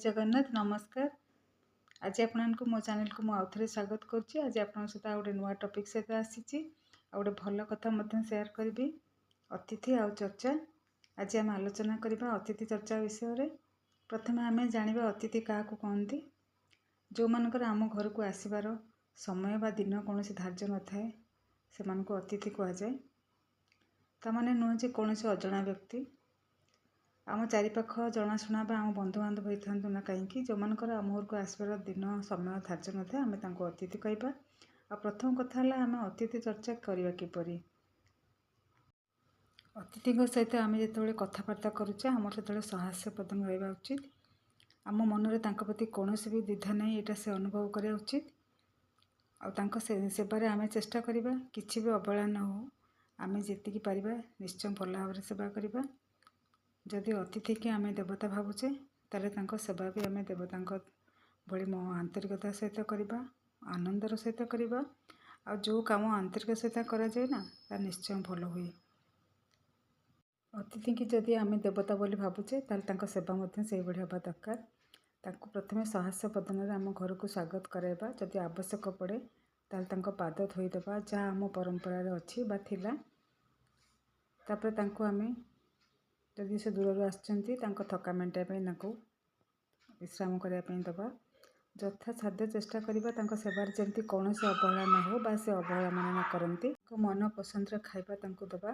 ଜଗନ୍ନାଥ, ନମସ୍କାର। ଆଜି ଆପଣଙ୍କୁ ମୋ ଚ୍ୟାନେଲକୁ ମୁଁ ଆଉଥରେ ସ୍ୱାଗତ କରୁଛି। ଆଜି ଆପଣଙ୍କ ସହିତ ଆଉ ଗୋଟେ ନୂଆ ଟପିକ୍ ସହିତ ଆସିଛି, ଆଉ ଗୋଟେ ଭଲ କଥା ମଧ୍ୟ ସେୟାର କରିବି, ଅତିଥି ଆଉ ଚର୍ଚ୍ଚା। ଆଜି ଆମେ ଆଲୋଚନା କରିବା ଅତିଥି ଚର୍ଚ୍ଚା ବିଷୟରେ। ପ୍ରଥମେ ଆମେ ଜାଣିବା ଅତିଥି କାହାକୁ କହନ୍ତି। ଯେଉଁମାନଙ୍କର ଆମ ଘରକୁ ଆସିବାର ସମୟ ବା ଦିନ କୌଣସି ଧାର୍ଯ୍ୟ ନଥାଏ, ସେମାନଙ୍କୁ ଅତିଥି କୁହାଯାଏ। ତା'ମାନେ ନୁହେଁ ଯେ କୌଣସି ଅଜଣା ବ୍ୟକ୍ତି, ଆମ ଚାରିପାଖ ଜଣାଶୁଣା ବା ଆମ ବନ୍ଧୁବାନ୍ଧବ ହୋଇଥାନ୍ତୁ ନା କାହିଁକି, ଯେଉଁମାନଙ୍କର ଆମ ଘରକୁ ଆସିବାର ଦିନ ସମୟ ଧାର୍ଯ୍ୟ ନଥାଏ, ଆମେ ତାଙ୍କୁ ଅତିଥି କହିବା। ଆଉ ପ୍ରଥମ କଥା ହେଲା, ଆମେ ଅତିଥି ଚର୍ଚ୍ଚା କରିବା କିପରି? ଅତିଥିଙ୍କ ସହିତ ଆମେ ଯେତେବେଳେ କଥାବାର୍ତ୍ତା କରୁଛେ, ଆମର ସେତେବେଳେ ସହାସ୍ୟ ପ୍ରଦାନ ରହିବା ଉଚିତ। ଆମ ମନରେ ତାଙ୍କ ପ୍ରତି କୌଣସି ବି ଦ୍ୱିଧା ନାହିଁ, ଏଇଟା ସେ ଅନୁଭବ କରିବା ଉଚିତ। ଆଉ ତାଙ୍କ ସେବାରେ ଆମେ ଚେଷ୍ଟା କରିବା, କିଛି ବି ଅବହେଳା ନ ହେଉ। ଆମେ ଯେତିକି ପାରିବା ନିଶ୍ଚୟ ଭଲ ଭାବରେ ସେବା କରିବା। ଯଦି ଅତିଥିକି ଆମେ ଦେବତା ଭାବୁଛେ, ତାହେଲେ ତାଙ୍କ ସେବା ବି ଆମେ ଦେବତାଙ୍କ ଭଳି ଆନ୍ତରିକତା ସହିତ କରିବା, ଆନନ୍ଦର ସହିତ କରିବା। ଆଉ ଯେଉଁ କାମ ଆନ୍ତରିକ ସହିତ କରାଯାଏ ନା, ତା ନିଶ୍ଚୟ ଭଲ ହୁଏ। ଅତିଥିକି ଯଦି ଆମେ ଦେବତା ବୋଲି ଭାବୁଛେ, ତାହେଲେ ତାଙ୍କ ସେବା ମଧ୍ୟ ସେଇଭଳି ହେବା ଦରକାର। ତାଙ୍କୁ ପ୍ରଥମେ ସହାସ୍ୟ ବଦନରେ ଆମ ଘରକୁ ସ୍ୱାଗତ କରାଇବା। ଯଦି ଆବଶ୍ୟକ ପଡ଼େ, ତାହେଲେ ତାଙ୍କ ପାଦ ଧୋଇଦେବା, ଯାହା ଆମ ପରମ୍ପରାରେ ଅଛି ବା ଥିଲା। ତାପରେ ତାଙ୍କୁ ଆମେ, ଯଦି ସେ ଦୂରରୁ ଆସିଛନ୍ତି, ତାଙ୍କ ଥକା ମେଣ୍ଟାଇବା ପାଇଁ ତାଙ୍କୁ ବିଶ୍ରାମ କରିବା ପାଇଁ ଦେବା। ଯଥାସାଧ୍ୟ ଚେଷ୍ଟା କରିବା ତାଙ୍କ ସେବାରେ ଯେମିତି କୌଣସି ଅବହେଳା ନ ହେଉ ବା ସେ ଅବହେଳା ମନେ ନ କରନ୍ତି। ତାଙ୍କ ମନ ପସନ୍ଦର ଖାଇବା ତାଙ୍କୁ ଦେବା,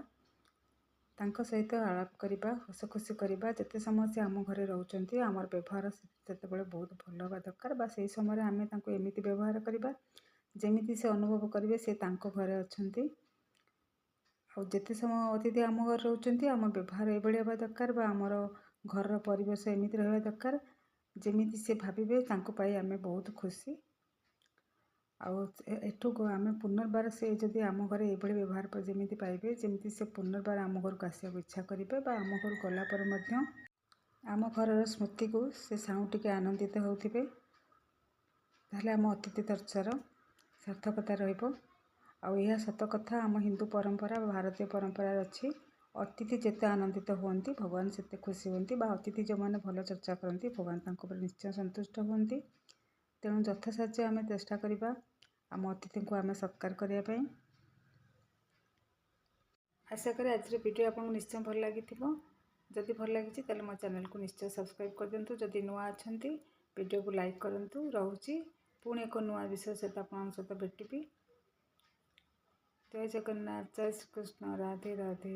ତାଙ୍କ ସହିତ ଆଳାପ କରିବା, ହସ ଖୁସି କରିବା। ଯେତେ ସମୟ ସେ ଆମ ଘରେ ରହୁଛନ୍ତି, ଆମର ବ୍ୟବହାର ସେତେବେଳେ ବହୁତ ଭଲ ହେବା ଦରକାର ବା ସେଇ ସମୟରେ ଆମେ ତାଙ୍କୁ ଏମିତି ବ୍ୟବହାର କରିବା ଯେମିତି ସେ ଅନୁଭବ କରିବେ ସେ ତାଙ୍କ ଘରେ ଅଛନ୍ତି। ଆଉ ଯେତେ ସମୟ ଅତିଥି ଆମ ଘରେ ରହୁଛନ୍ତି, ଆମ ବ୍ୟବହାର ଏଇଭଳି ହେବା ଦରକାର ବା ଆମର ଘରର ପରିବେଶ ଏମିତି ରହିବା ଦରକାର ଯେମିତି ସେ ଭାବିବେ ତାଙ୍କୁ ପାଇ ଆମେ ବହୁତ ଖୁସି। ଆଉ ଏଠୁ ଆମେ ପୁନର୍ବାର ସେ ଯଦି ଆମ ଘରେ ଏଇଭଳି ବ୍ୟବହାର ଯେମିତି ପାଇବେ, ଯେମିତି ସେ ପୁନର୍ବାର ଆମ ଘରକୁ ଆସିବାକୁ ଇଚ୍ଛା କରିବେ ବା ଆମ ଘରକୁ ଗଲା ପରେ ମଧ୍ୟ ଆମ ଘରର ସ୍ମୃତିକୁ ସେ ସାଉଁଟିକି ଆନନ୍ଦିତ ହେଉଥିବେ, ତାହେଲେ ଆମ ଅତିଥି ଚର୍ଚ୍ଚାର ସାର୍ଥକତା ରହିବ। ଆଉ ଏହା ସତ କଥା, ଆମ ହିନ୍ଦୁ ପରମ୍ପରା ବା ଭାରତୀୟ ପରମ୍ପରାରେ ଅଛି, ଅତିଥି ଯେତେ ଆନନ୍ଦିତ ହୁଅନ୍ତି, ଭଗବାନ ସେତେ ଖୁସି ହୁଅନ୍ତି ବା ଅତିଥି ଯେଉଁମାନେ ଭଲ ଚର୍ଚ୍ଚା କରନ୍ତି, ଭଗବାନ ତାଙ୍କ ଉପରେ ନିଶ୍ଚୟ ସନ୍ତୁଷ୍ଟ ହୁଅନ୍ତି। ତେଣୁ ଯଥାସାଧ୍ୟ ଆମେ ଚେଷ୍ଟା କରିବା ଆମ ଅତିଥିଙ୍କୁ ଆମେ ସତ୍କାର କରିବା ପାଇଁ। ଆଶା କରେ ଆଜିର ଭିଡ଼ିଓ ଆପଣଙ୍କୁ ନିଶ୍ଚୟ ଭଲ ଲାଗିଥିବ। ଯଦି ଭଲ ଲାଗିଛି, ତାହେଲେ ମୋ ଚ୍ୟାନେଲକୁ ନିଶ୍ଚୟ ସବସ୍କ୍ରାଇବ୍ କରିଦିଅନ୍ତୁ। ଯଦି ନୂଆ ଅଛନ୍ତି, ଭିଡ଼ିଓକୁ ଲାଇକ୍ କରନ୍ତୁ। ରହୁଛି, ପୁଣି ଏକ ନୂଆ ବିଷୟ ସହିତ ଆପଣଙ୍କ ସହିତ ଭେଟିବି। ଜୟ ଜଗନ୍ନାଥ, ଜୟ ଶ୍ରୀକୃଷ୍ଣ, ରାଧେ ରାଧେ।